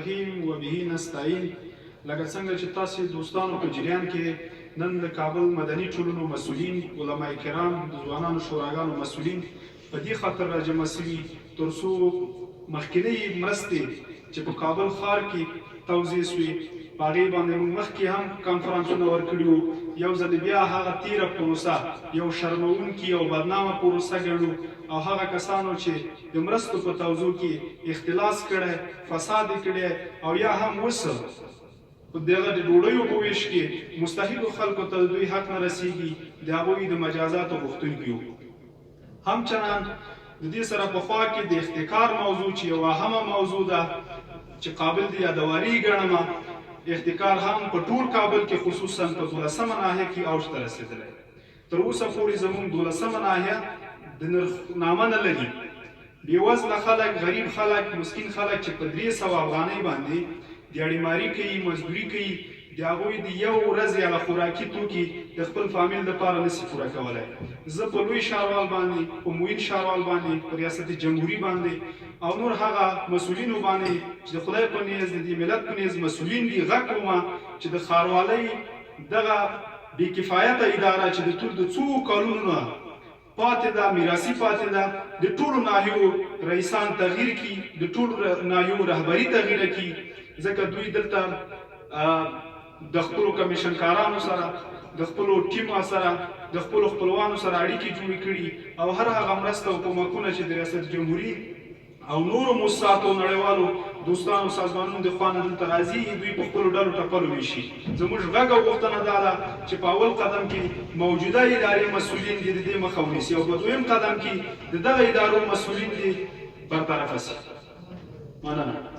الرحیم وبه نستعین. لکه څنګه چې تاسو دوستانو په جریان کې، نن د کابل مدني ټولنو مسؤلین، علما کرام، د ځوانانو شوراګانو مسؤلین په دې خاطر راجمع شوي تر څو مخکینۍ مرستې چې په کابل ښار کې توزیع شوې، په هغې باندې موږ مخکې هم کانفرانسونه ورکړي وو، یو ځل بیا هغه تیره پروسه یو شرموونکي او بدنامه پروسه ګڼو او هغه کسانو چې د مرستو په توزیع کې اختلاس کړی، فساد یې کړی او یا هم اوس په دغه د ډوډیو په ویش کې مستحقو خلکو ته د دوی حق نه رسیږي، د هغوی د مجازاتو غوښتونکي یو. همچنان د دې سره په خوا کې د احتکار موضوع چې یوه اهمه موضوع ده چې قابل د یادواري ګڼم، احتکار هم په ټول کابل کې، خصوصا په 12مه ناحیه کې اوج ته رسېدلی. تر اوسه پورې زموږ 12مه ناحیه د نرخنامه نه لري. بېوزله خلک، غریب خلک، مسکین خلک چې په 300 افغانۍ باندې دیاړیماري کوي، مزدوري کوي، د هغوی د یو ورځې هغه خوراکي توکي د خپل فامیل لپاره نسی پوره کولای. زه په لوی ښاروال باندې، په معین ښاروال باندې، په ریاست جمهوري باندې او نور هغه مسؤلینو باندې چې د خدای په نیز، د دې ملت په نیز مسؤلین دي، غږ کوم چې د ښاروالۍ دغه بې کفایته اداره چې د ټول د څو کلونو نه پاتې ده، میراثي پاتې ده، د ټولو ناحیو رئیسان تغییر کړي، د ټولو ناحیو رهبري تغییر کړي، ځکه دوی دلته د خپلو کمیشنکارانو سره، د خپلو ټیم سره، د خپلو خپلوانو سره اړیکې جوړې کړي او هر هغه مرسته او کومکونه چې د ریاست جمهوري او نورو موسساتو، نړیوالو دوستانو، سازمانونو د خوا نه دلته راځي، دوی په خپلو ډلو ټپلو ویشي. زموږ غږ او غوښتنه دا ده چې په اول قدم کې موجوده ادارې مسؤلین دې د دې مخه ونیسي او په دویم قدم کې د دغه ادارو مسؤلین دې برطرفه سي. مننه.